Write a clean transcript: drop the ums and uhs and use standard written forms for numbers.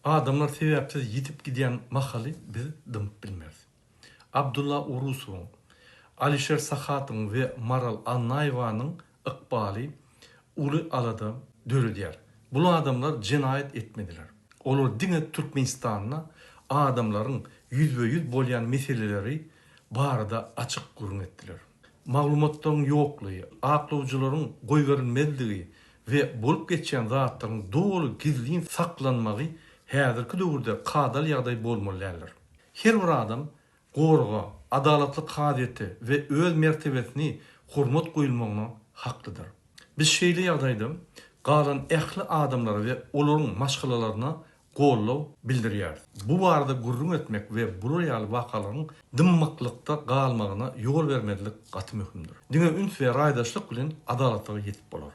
Adamlar sebäpsiz ýitip gidýän mahaly biz dymyp bilmeris. Abdulla Urusowyň, Alişer Sahatowyň we Maral Annaýewanyň ykbaly uly alada döredýär. Bul adamlar jenaýat etmediler. Olar diňe Türkmenistanda adamlaryň ýüzbe-ýüz bolýan meseleleri barada açyk gürrüň etdiler. Maglumatlaryň ýoklugy, aklawjylaryň goýberilmezligi we bolup geçýän zatlaryň doly gizlin saklanmagy häzirki döwürde kadaly ýagdaý bolmaly däldir. Her bir adam goraga, adalatly kazyýete we öz mertebesini hormat goýulmagyna haklydyr. Biz şeýle ýagdaýda galan ähli adamlara we olaryň maşgalalaryna goldaw bildirýäris. Bu barada gürrüň etmek we bular ýaly wakalaryň dymmaklykda galmagyna ýol bermezlik gaty möhümdir. Diňe üns we raýdaşlyk bilen adalatlyga ýetip bolar.